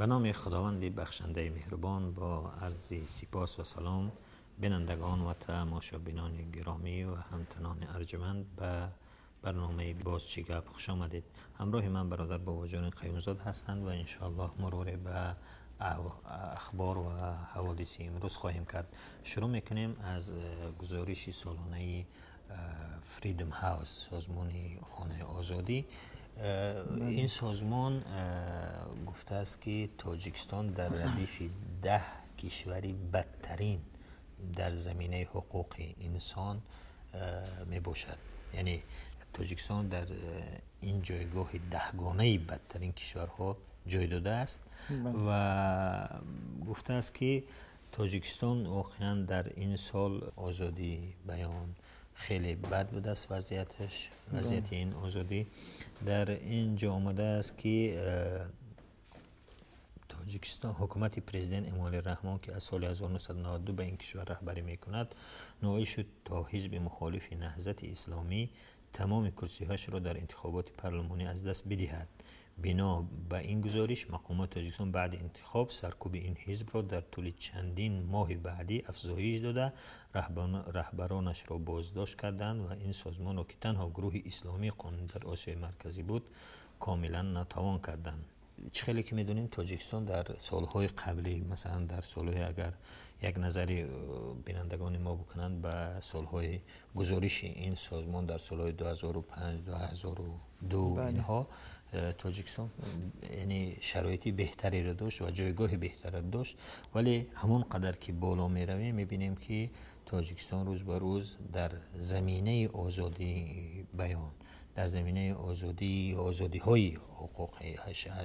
به نام خداوند بخشنده مهربان، با عرض سپاس و سلام بینندگان و تماشابینان گرامی و همتنان ارجمند به برنامه باز چی گپ خوش آمدید. همراه من برادر باباجان قیومزاد هستند و انشاءالله مرور به اخبار و حوادث امروز خواهیم کرد. شروع میکنیم از گزارش سالانه فریدم هاوس، سازمان خانه آزادی. این سازمان گفته است که تاجیکستان در ردیف 10 کشوری بدترین در زمینه حقوق انسان می باشد. یعنی تاجیکستان در این جایگاه 10گانه بدترین کشورها جای داده است و گفته است که تاجیکستان واقعا در این سال آزادی بیان خیلی بد بوده است. وضعیتش، وضعیت این آزادی در اینجا آمده است که تاجیکستان، حکومت پرزیدنت امامعلی رحمان که از سال 1992 به این کشور رهبری میکند، نائل شد تا حزب مخالف نهضت اسلامی تمام کرسی‌هایش را در انتخابات پارلمانی از دست بدهد. بنا به این گزارش، مقامات تاجیکستان بعد انتخاب سرکوب این حزب را در طول چندین ماه بعدی افزایش داده، رهبرانش را بازداشت کردند و این سازمان را که تنها گروه اسلامی قانون در آسیای مرکزی بود کاملا ناتوان کردند. چه خیلی که میدونیم تاجیکستان در سالهای قبلی، مثلا در سالهای، اگر یک نظری بینندگان ما بکنند به سالهای گزارش این سازمان در سالهای 2005، 2002، اینها تاجیکستان یعنی شرایطی بهتری را داشت و جایگاه بهتری را داشت، ولی همون قدر که بالا می رویم میبینیم که تاجیکستان روز به روز در زمینه آزادی بیان، در زمینه آزادی های حقوق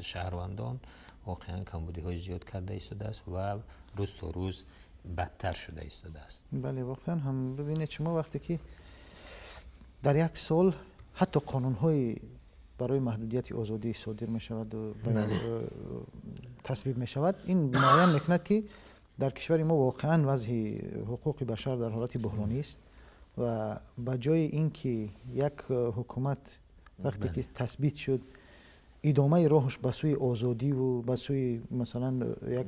شهروندان واقعا کمبودی های زیاد کرده ایستاده است و روز تا روز بدتر شده ایستاده است. بله، واقعا هم ببینید شما وقتی که در یک سال حتی قانون های برای محدودیت آزادی صادر می شود و تصویب می شود، این معین میکند که در کشور ما واقعا وضع حقوق بشر در حالت بحرانی است و به جای اینکه یک حکومت وقتی که تثبیت شد ادامه راهش به سوی آزادی و به سوی مثلا یک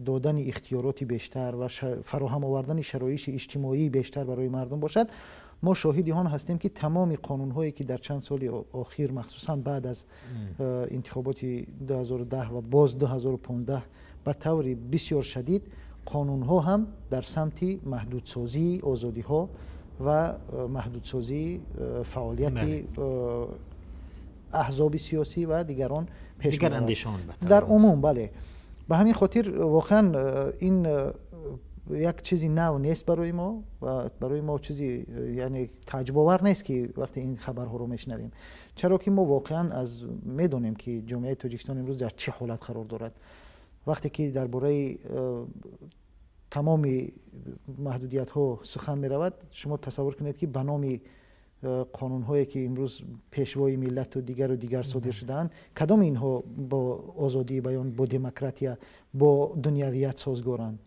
دادن اختیارات بیشتر و فراهم آوردن شرایط اجتماعی بیشتر برای مردم باشد، ما شاهد آن هستیم که تمام قانون‌هایی که در چند سال آخر مخصوصا بعد از انتخابات 2010 و باز 2015 به طور بسیار شدید قانون‌ها هم در سمت محدودسازی آزادی‌ها و محدودسازی فعالیت احزاب سیاسی و دیگران پیش می‌رود در عموم. بله، به همین خاطر واقعا این یک چیزی نو نیست برای ما و برای ما چیزی یعنی تعجب آور نیست که وقتی این خبرها رو میشنویم، چرا که ما واقعا از میدونیم که جامعه تاجیکستان امروز در چه حالت قرار دارد. وقتی که درباره تمام محدودیت ها سخن می رود، شما تصور کنید که به نام قانون هایی که امروز پیشوای ملت و دیگر و دیگر صادر شدند، کدام اینها با آزادی بیان، با دموکراتی، با دنیویت سازگارند؟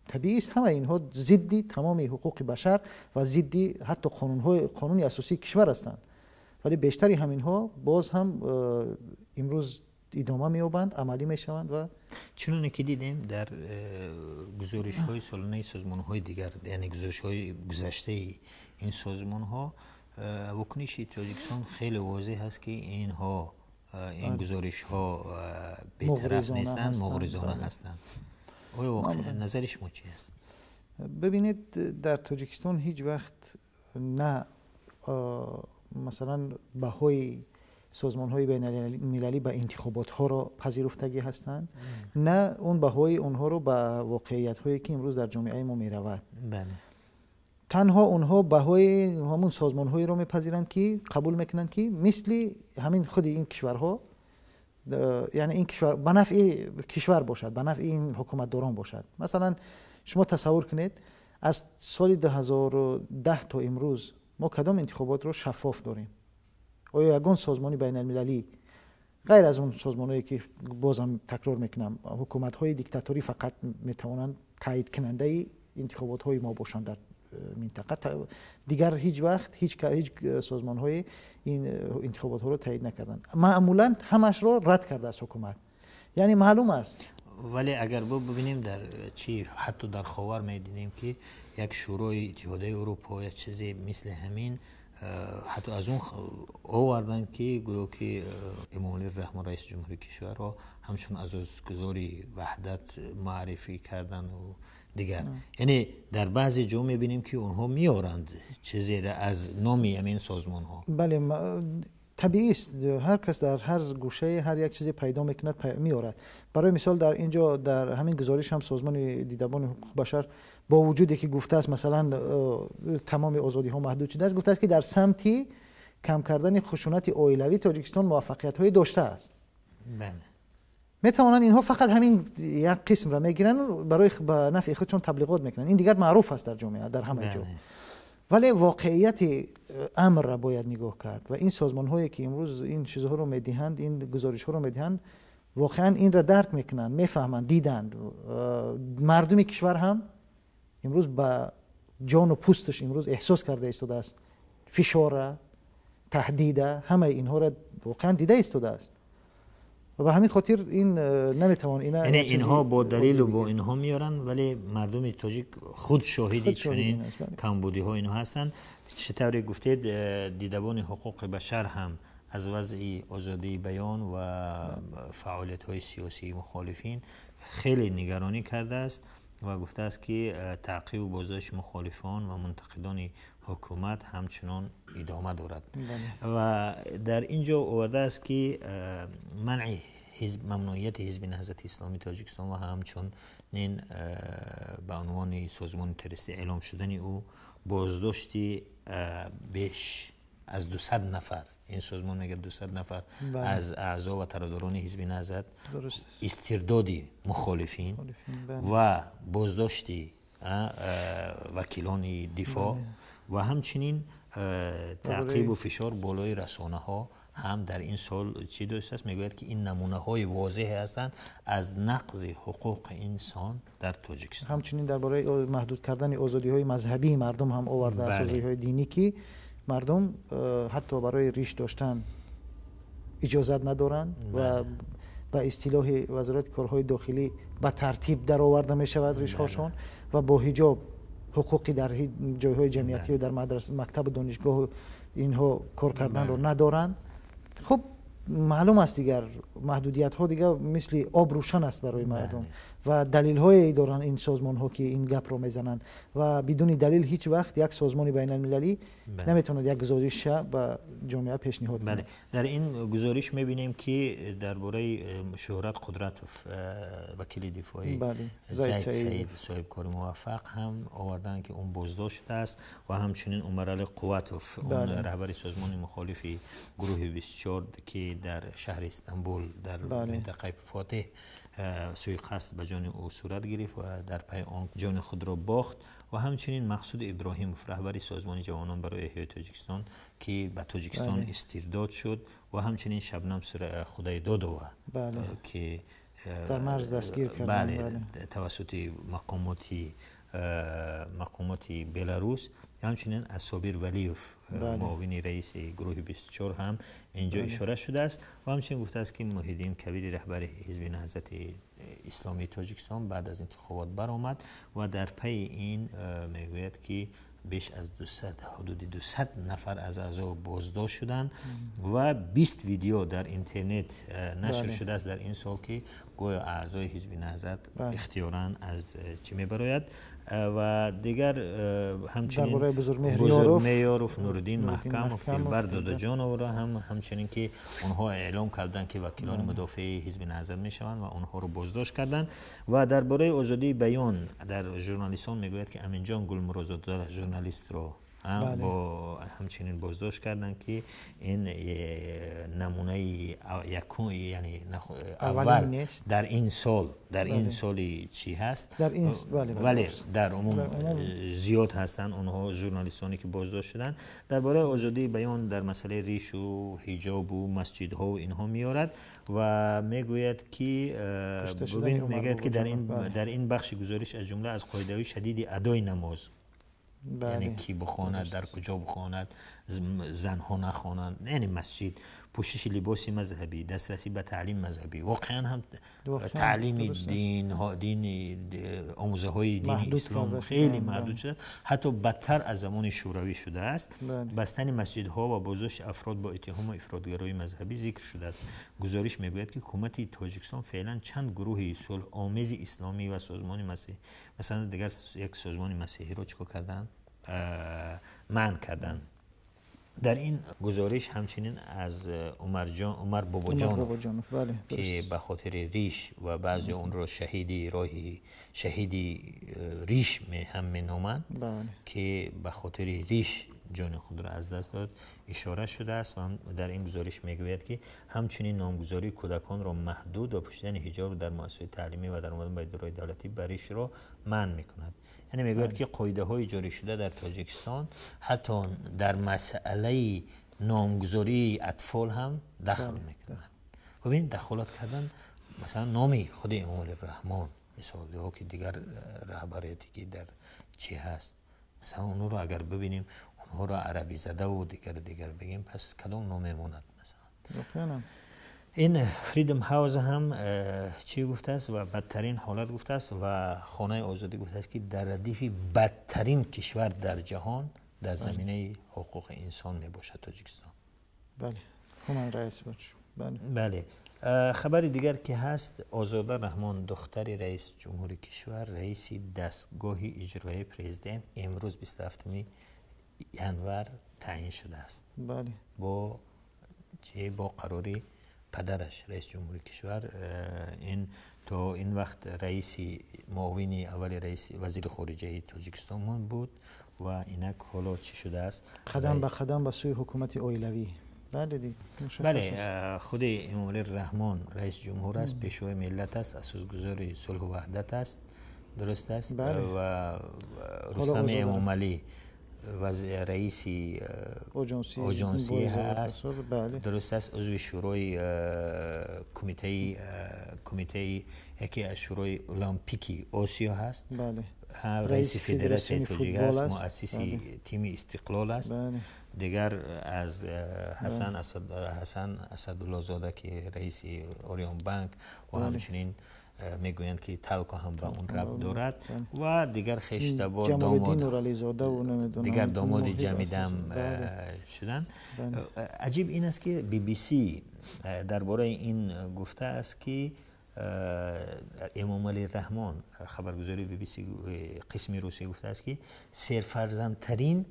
طبیعی است همه اینها ضد تمام حقوق بشر و ضد حتی قانون اساسی کشور هستند، ولی بیشتری همینها باز هم امروز ادامه می‌یابند، عملی میشوند. و چنانه که دیدیم در گزارش های سالانه سازمان های دیگر، یعنی گزارش های گذشته این سازمان ها، واکنش تاجیکستان خیلی واضح هست که اینها این گزارش ها بی‌طرف نیستند، مغرضانه هستند. آیا واقعا نظر شما چی است؟ ببینید، در تاجیکستان هیچ وقت نه مثلا بهای سازمان های بین المللی به انتخابات ها را پذیرفتگی هستند، نه اون بهای اونها رو به واقعیت هایی که امروز در جامعه ما می رود. بله. تنها اونها بهای همون سازمان هایی رو میپذیرند که قبول میکنند که مثل همین خود این کشورها، یعنی این کشور به نفع کشور باشد، به نفع این حکومت داران باشد. مثلا شما تصور کنید از سال 2010 تا امروز ما کدام انتخابات رو شفاف داریم؟ آیا یگان سازمانی بین المللی غیر از اون سازمانهایی که بازم تکرار میکنم حکومت های دیکتاتوری فقط میتوانند تایید کننده انتخابات های ما باشند در منطقه، دیگر هیچ وقت هیچ سازمان های این انتخابات ها رو تایید نکردند. معمولا همش رو رد کرده از حکومت. Яъне маълум аст. Вале агар бибинем, дар чи ҳатто дар Ховар медидем, ки як Шӯрои Иттиҳодияи Аврупо, як чизе мисли ҳамин, ҳатто аз он оварданд, ки гӯё ки Эмомалӣ Раҳмон, раиси ҷумҳури кишварро ҳамчун асосгузори ваҳдат муаррифӣ карданд ва дигар. Яъне дар баъзе ҷо мебинем, ки онҳо меоранд чизеро аз номи ҳамин созмонҳо. Бале, табиист, ҳар кас дар ҳар гӯшае ҳар як чизе пайдо мекунад, меорад. Барои мисол, дар ин ҷо, дар ҳамин гузориш ҳам Созмони Дидабони ҳуқуқи башар, бо вуҷуде ки гуфтааст, масалан, тамоми озодиҳо маҳдуд шудааст, гуфтааст, ки дар самти кам кардани хушунати оилавӣ Тоҷикистон муваффақиятҳое доштааст. Метавонанд инҳо фақат ҳамин як қисмро мегиранд, барои ба нафъи худшон таблиғот мекунанд. Ин дигар маъруф аст дар ҷомеа, дар ҳама ҷо. Вале воқеияти амрро бояд нигоҳ кард ва ин созмонҳое, ки имрӯз ин чизҳоро медиҳанд, ин гузоришҳоро медиҳанд, воқеан инро дарк мекунанд, мефаҳманд, диданд. Мардуми кишвар ҳам имрӯз ба ҷону пӯсташ имрӯз эҳсос карда истодааст фишора, таҳдида, ҳамаи инҳоро воқеан дида истодааст ва ба ҳамин хотир ин наметавон ина. Яъне инҳо бо далелу бо инҳо меоранд, вале мардуми тоҷик худ шоҳиди чунин камбудиҳо инҳо ҳастанд. Чӣ тавре гуфтед, Дидабони ҳуқуқи башар ҳам аз вазъи озодии баён ва фаъолиятҳои сиёсии мухолифин хеле нигаронӣ кардааст ва гуфтааст, ки таъқибу боздошти мухолифон ва мунтақидони ҳукумат ҳамчунон идома дорад. Ва дар ин ҷо овардааст, ки манъи ҳизб, мамнуияти Ҳизби Наҳзати Исломии Тоҷикистон ва ҳамчунин ба унвони созмони террористӣ эълом шудани ӯ, боздошти беш аз 200 нафар, ин созмон мегӯяд, 200 нафар аз аъзо ва тарафдорони Ҳизби Наҳзат, истирдоди мухолифин ва боздошти вакилони дифоъ ва ҳамчунин таъқибу фишор болои расонаҳо ҳам дар ин сол чӣ доштааст. Мегӯяд, ки ин намунаҳои возеҳе ҳастанд аз нақзи ҳуқуқи инсон дар Тоҷикистон. Ҳамчунин дар бораи маҳдуд кардани озодиҳои мазҳабии мардум ҳам овардааст, озодиҳои динӣ, ки мардум ҳатто барои риш доштан иҷозат надоранд ва ба истилоҳи Вазорати корҳои дохилӣ ба тартиб дароварда мешавад ришҳошон ва бо ҳиҷоб ҳуқуқи дар ҷойҳои ҷамъиятию дар мактабу донишгоҳу инҳо кор карданро надоранд. Хуб, маълум аст, дигар маҳдудиятҳо дигар мисли об рӯшан аст барои мардум ва далелҳое доранд ин созмонҳо, ки ин гапро мезананд, ва бидуни далел ҳеҷ вақт як созмони байналмилалӣ наметавонад як гузориша ба ҷомеа пешниҳод кунад. Дар ин гузориш мебинем, ки дар бораи Шӯҳрат Қудратов, вакили дифои Зайд Саид, соҳибкори муваффақ, ҳам оварданд, ки он боздошт шудааст ва ҳамчунин Умарали Қувватов, он раҳбари созмони мухолифи гурӯҳи 24, ки дар шаҳри Истанбул, дар минтақаи Фотеҳ, суиқасд ба ҷони ӯ сурат гирифт ва дар пайи он ҷони худро бохт, ва ҳамчунин Мақсуд Иброҳимов, раҳбари Созмони ҷавонон барои эҳёи Тоҷикистон, ки ба Тоҷикистон истирдод шуд, ва ҳамчунин Шабнам Худайдодова, ки дар марз дастгир карданд, бале, тавассути мақомоти Беларус, ҳамчунин аз Собир Валиев, муовини раиси гурӯҳи 24, ҳам инҷо ишора шудааст. Ва ҳамчунин гуфтааст, ки Муҳиддин Кабири, раҳбари Ҳизби Наҳзати Исломии Тоҷикистон, баъд аз интихобот баромад ва дар пайи ин мегӯяд, ки беш аз 200, ҳудуди 200 нафар аз аъзо боздошт шуданд ва 20 видео дар интернет нашр шудааст дар ин сол, ки гӯё аъзои Ҳизби Наҳзат ихтиёран аз чӣ мебарояд. Ва дигар ҳамчунин Бузургмеҳрёров, Нуриддин Маҳкамов, Дилбар Додоҷоновро ҳам ҳамчунин, ки онҳо эълом карданд, ки вакилони мудофеи Ҳизби Наҳзат мешаванд ва онҳоро боздошт карданд. Ва дар бораи озодии баён дар журналистон мегӯяд, ки Аминҷон Гулмурозода, журналистро бо ҳамчунин боздошт карданд, ки ин намунаи якум, яъне аввал дар ин сол, дар ин соли чӣ ҳаст, вале дар умум зиёд ҳастанд онҳо, журналистоне, ки боздошт шуданд. Дар бораи озодии баён дар масъалаи ришу ҳиҷобу масҷидҳо инҳо меорад ва мегӯяд, ки мегӯяд, ки дар ин бахши гузориш, аз ҷумла аз қоидаҳои шадиди адои намоз, яъне ки бихонад, дар куҷо бихонад. занҳо нахонанд, яъне масҷид, пӯшиши либоси мазҳабӣ, дастрасӣ ба таълими мазҳабӣ. Воқеан ҳам таълими дин, омӯзаҳои дини ислом хеле маҳдуд шудааст, ҳатто бадтар аз замони шӯравӣ шудааст. Бастани масҷидҳо ва боздошти афрод бо иттиҳому ифротгароии мазҳабӣ зикр шудааст. Гузориш мегӯяд, ки ҳукумати Тоҷикистон феълан чанд гурӯҳи сулҳомези исломӣ ва созмони масеҳ, масалан дигар як созмони масеҳиро чикор карданд? Манъ карданд. Дар ин гузориш ҳамчунин аз Умар Бобоҷонов, ки ба хотири риш ва баъзе онро шаҳиди роҳи шаҳиди риш ҳам меноманд, ки ба хотири риш ҷони худро аз даст дод, ишора шудааст. Ва дар ин гузориш мегӯяд, ки ҳамчунин номгузории кӯдаконро маҳдуд ва пӯшидани ҳиҷоб дар муассисаҳои таълимӣ ва дар омадан ба идораҳои давлатӣ ба ришро манъ мекунад. Яъне мегӯяд, ки қоидаҳои ҷорӣ шуда дар Тоҷикистон ҳатто дар масъалаи номгузории атфол ҳам дахл мекунад. Бибин, дахолат кардан масалан номи худи Эмомалӣ Раҳмон, мисол, ё ки дигар раҳбарияте ки дар чӣ ҳаст, масалан онҳоро агар бибинем, онҳоро арабизадаву дигар дигар бигем, пас кадом ном мемонад масалан? Ин Freedom House ҳам чӣ гуфтааст ва бадтарин ҳолат гуфтааст ва Хонаи озодӣ гуфтааст, ки дар радифи бадтарин кишвар дар ҷаҳон дар заминаи ҳуқуқи инсон мебошад Тоҷикистон. Бале, Human Rights Watch. Бале. Хабари дигар ки ҳаст, Озода Раҳмон, духтари раиси ҷумҳури кишвар, раиси дастгоҳи иҷроияи президент, имрӯз 27 январ таъин шудааст. Бо чӣ? Бо қарори падараш, раиси ҷумҳури кишвар. Ин то ин вақт раиси муовини аввали раиси вазири хориҷаи Тоҷикистон буд ва инак ҳоло чӣ шудааст? Қадам ба қадам ба сӯи ҳукумати оилавӣ. Бале, худи Эмомалӣ Раҳмон раиси ҷумҳур аст, пешвои миллат аст, асосгузори сулҳу ваҳдат аст, дуруст аст, ва Рустами Эмомалӣ раиси оҷонсӣ ҳаст, дуруст аст, узви шӯрои кумитаи яке аз шӯрои олимпики Осиё ҳаст, раиси федератсияи тоҷик ҳаст, муассиси тими Истиқлол аст. Дигар аз Ҳасан Асадуллозода, ки раиси Ориёнбанк ва ҳамчунин мегӯянд, ки Талко ҳам ба он рабт дорад, ва дигар хештабор, дигар домоди ҷамидам шуданд. Аҷиб ин аст, ки BBC дар бораи ин гуфтааст, ки Эмомалӣ Раҳмон, хабаргузории BBC қисми русия гуфтааст, ки серфарзандтарин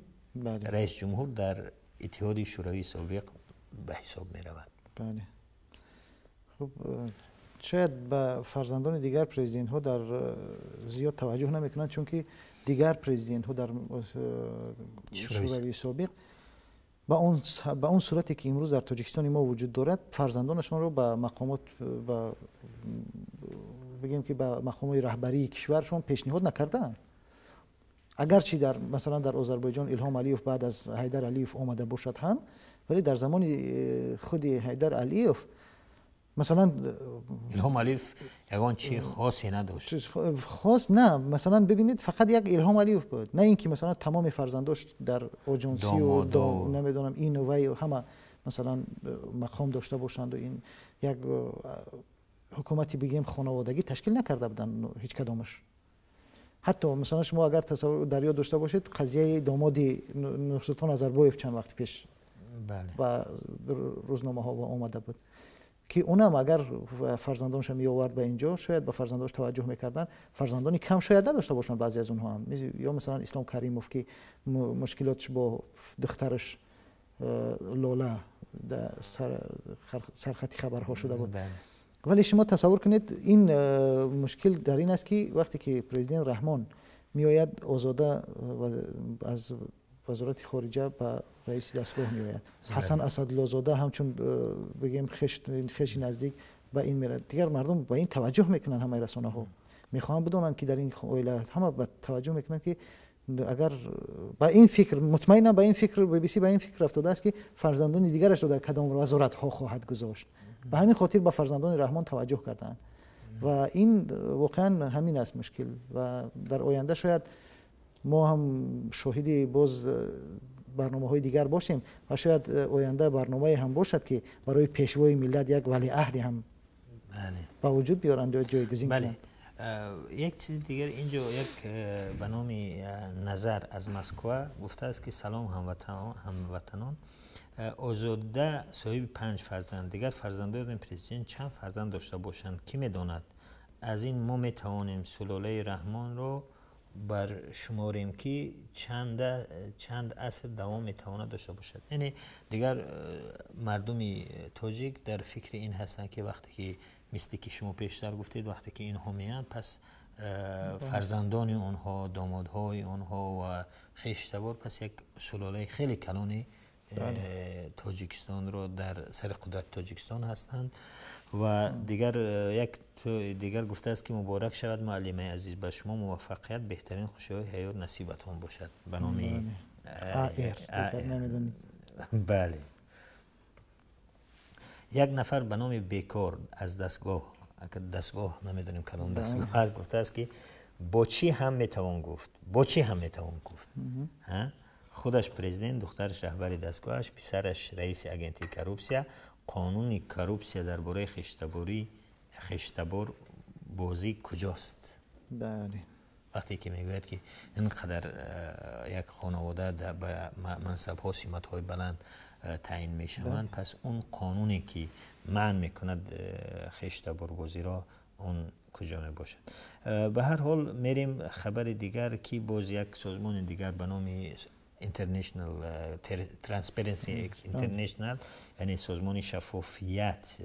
раис ҷумҳур дар Иттиҳоди Шӯравии собиқ ба ҳисоб меравад. Бале, хуб, шояд ба фарзандони дигар президентҳо дар зиёд таваҷҷӯҳ намекунанд, чунки дигар президентҳо дар Шӯравии собиқ ба он сурате ки имрӯз дар Тоҷикистони мо вуҷуд дорад, фарзандонашонро ба мақомот, ба бигем ки ба мақомҳои раҳбарии кишваршон пешниҳод накардаанд. Агарчи дар масалан дар Озарбойҷон Илҳом Алиев баъд аз Ҳайдар Алиев омада бошад ҳам, вале дар замони худи Ҳайдар Алиев масалан Илҳом Алиев ягон чи хосе надошт. Хос на, масалан бибинед, фақат як Илҳом Алиев буд, на ин ки масалан тамоми фарзандош дар оҷонсию намедонам ину вай ҳама масалан мақом дошта бошанду ин як ҳукумати бигем хонаводагӣ ташкил накарда буданд ҳеҷ кадомаш. Ҳатто масалан шумо агар тасаввур дар ёд дошта бошед, қазияи домоди Нурсултон Назарбоев чанд вақт пеш ба рӯзномаҳо омада буд, ки унам агар фарзандонша меовард ба инҷо, шояд ба фарзандош таваҷҷӯҳ мекарданд. Фарзандони кам шояд надошта бошанд баъзе аз онҳо ҳам, ё масалан Ислом Каримов, ки мушкилотш бо духтараш Лола дар сархати хабарҳо шуда буд. Вале шумо тасаввур кунед, ин мушкил дар ин аст, ки вақте ки президент Раҳмон меояд, Озода аз вазорати хориҷа ба раиси дастгоҳ меояд, Ҳасан Асадуллозода ҳамчун бигем хеши наздик ба ин мерад, дигар мардум ба ин таваҷҷӯҳ мекунанд. Ҳамаи расонаҳо мехоҳанд бидонанд, ки дар ин оила ҳама ба таваҷҷӯҳ мекунанд, ки агар ба ин фикр, мутмаинам ба ин фикр BBC ба ин фикр афтодааст, ки фарзандони дигарашро дар кадом вазоратҳо хоҳад гузошт. Ба ҳамин хотир ба фарзандони Раҳмон таваҷҷӯҳ карданд ва ин воқеан ҳамин аст мушкил. Ва дар оянда шояд мо ҳам шоҳиди боз барномаҳои дигар бошем ва шояд оянда барномае ҳам бошад, ки барои пешвои миллат як валиаҳде ҳам ба вуҷуд биёранд ё ҷойгузин кунанд. Як чизи дигар инҷо як ба номи Назар аз Москва гуфтааст, ки салом, ҳамватанон, Озода соҳиби 5 фарзанд, дигар фарзандони президент чанд фарзанд дошта бошанд, кӣ медонад? Аз ин мо метавонем сулолаи Раҳмонро баршуморем, ки чанд аср давом метавонад дошта бошад. Яъне дигар мардуми тоҷик дар фикри ин ҳастанд, ки вақте ки мисли ки шумо пештар гуфтед, вақте ки инҳо меянд, пас фарзандони онҳо, домодҳои онҳо ва хештабор, пас як сулолаи хеле калони Тоҷикистонро дар сари қудрати Тоҷикистон ҳастанд. Ва дигар як дигар гуфтааст, ки муборак шавад, муаллимаи азиз, ба шумо муваффақият, беҳтарин хушиҳои ҳаёт насибатон бошад. Ба номи бале, як нафар ба номи Бекор аз дастгоҳ, дастгоҳ намедонем кадом дастгоҳ аст, гуфтааст, ки бо чӣ ҳам метавон гуфт, бо чӣ ҳам метавон гуфт: худаш президент, духтараш раҳбари дастгоҳаш, писараш раиси агентии коррупсия. Қонуни коррупсия дар бораи хештабор бозӣ куҷост? Вақте ки мегӯяд, ки ин қадар як хонавода ба мансабҳо, симатҳои баланд таъин мешаванд, пас он қонуне ки манъ мекунад хештаборбозиро, он куҷо мебошад? Ба ҳар ҳол, мерем хабари дигар, ки боз як созмони дигар ба номи International Transparency International, яъне созмони шаффофият,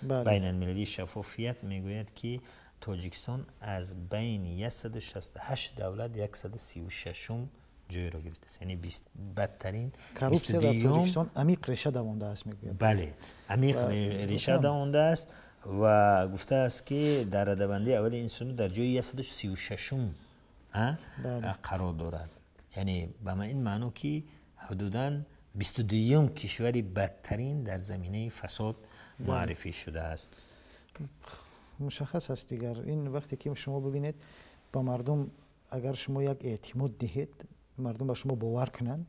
байналмилалии шаффофият, мегӯяд, ки Тоҷикистон аз байни 168 давлат 136-ум ҷойро гирифтааст, яъне бадтарин. Коррупсия дар Тоҷикистон амиқ реша давондааст, мегӯяд. Бале, амиқ реша давондааст ва гуфтааст, ки дар радабандии аввали ин созмон дар ҷои 136-ум қарор дорад, яъне ба ин маъно, ки ҳудудан 22-юм кишвари бадтарин дар заминаи фасод муаррифӣ шудааст. Мушаххас аст дигар ин. Вақте ки шумо бибинед, ба мардум агар шумо як эътимод диҳед, мардум ба шумо бовар кунанд,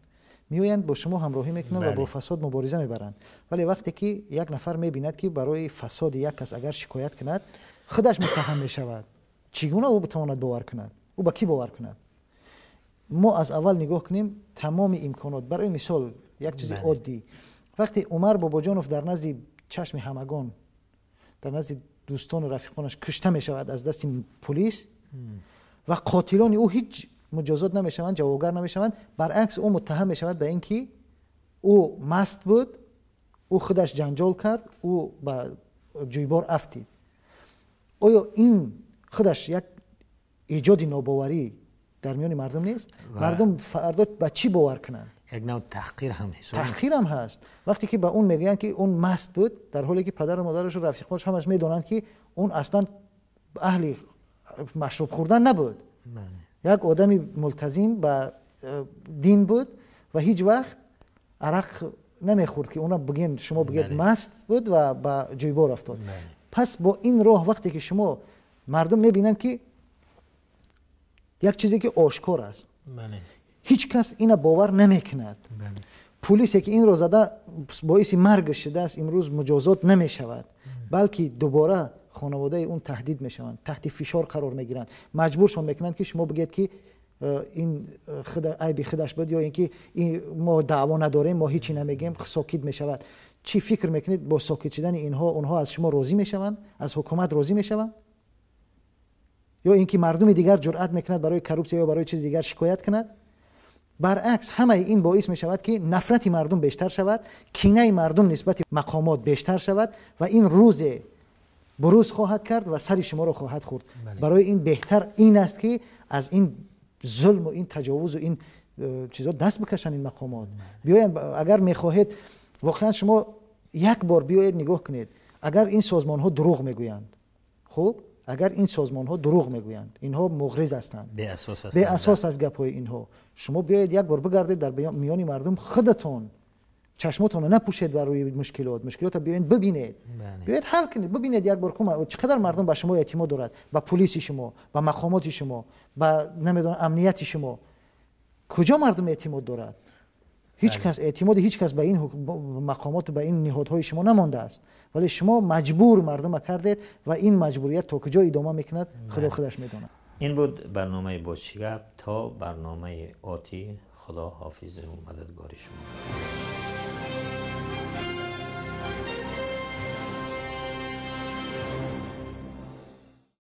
меоянд, бо шумо ҳамроҳӣ мекунанд ва бо фасод мубориза мебаранд. Вале вақте ки як нафар мебинад, ки барои фасоди як кас агар шикоят кунад, худаш муттаҳам мешавад, чӣ гуна ӯ битавонад бовар кунад? Ӯ ба кӣ бовар кунад? Мо аз аввал нигоҳ кунем, тамоми имконот, барои мисол, як чизи оддӣ: вақте Умар Бобоҷонов дар назди чашми ҳамагон, дар назди дӯстону рафиқонаш кушта мешавад аз дасти пулис ва қотилони ӯ ҳеҷ муҷозот намешаванд, ҷавобгар намешаванд, баръакс, ӯ муттаҳам мешавад ба ин ки ӯ маст буд, ӯ худаш ҷанҷол кард, ӯ ба ҷӯйбор афтид, оё ин худаш як эҷоди нобоварӣ дар миёни мардум нест? Мардум фардо ба чӣ бовар кунанд? Як нав таҳқир ҳам ҳисоб. Таҳқир ҳам ҳаст, вақте ки ба он мегӯянд, ки он маст буд, дар ҳоле ки падару модарашу рафиқонаш ҳамаш медонанд, ки он аслан аҳли машруб хӯрдан набуд, як одами мултазим ба дин буд ва ҳеҷ вақт арақ намехӯрд, ки она бигӯен, шумо бигӯед, маст буд ва ба ҷӯйбор афтод. Пас бо ин роҳ, вақте ки шумо мардум мебинанд, ки як чизе ки ошкор аст, ҳеҷ кас ина бовар намекунад, пулисе ки инро зада боиси маргаш шудааст, имрӯз муҷозот намешавад, балки дубора хонаводаи он таҳдид мешаванд, таҳти фишор қарор мегиранд, маҷбуршон мекунанд, ки шумо бигӯед, ки ин айби худаш буд ё ин ки мо даъво надорем, мо ҳечи намегӯем, сокит мешавад. Чӣ фикр мекунед, бо сокит шудани инҳо онҳо аз шумо розӣ мешаванд, аз ҳукумат розӣ мешаванд? Ё ин ки мардуми дигар ҷуръат мекунад барои коррупсия ё барои чизи дигар шикоят кунад? Баръакс, ҳамаи ин боис мешавад, ки нафрати мардум бештар шавад, кинаи мардум нисбати мақомот бештар шавад ва ин рӯзе буруз хоҳад кард ва сари шуморо хоҳад хӯрд. Барои ин беҳтар ин аст, ки аз ин зулму ин таҷовузу ин чизо даст бикашанд ин мақомот. Биёянд, агар мехоҳед воқеан, шумо як бор биёед, нигоҳ кунед. Агар ин созмонҳо дурӯғ мегӯянд, хуб, агар ин созмонҳо дурӯғ мегӯянд, инҳо муғриз ҳастанд, беасос аст гапҳои инҳо, шумо биёед, як бор бигардед дар миёни мардум, худатон чашмотонро напӯшед бар рӯи мушкилот, мушкилотро биёед, бибинед, биёед, ҳал кунед, бибинед як бор, чӣ қадар мардум ба шумо эътимод дорад, ба пулиси шумо, ба мақомоти шумо, ба, намедонам, амнияти шумо. Куҷо мардум эътимод дорад? Ҳеҷ кас эътимоди ҳеҷ кас ба ин мақомот ва ба ин ниҳодҳои шумо намондааст, вале шумо маҷбур мардума кардед ва ин маҷбурият то куҷо идома мекунад, худо худаш медонад. Ин буд барномаи Боз чӣ гап. То барномаи отӣ, худо ҳофизу мададгори шумо.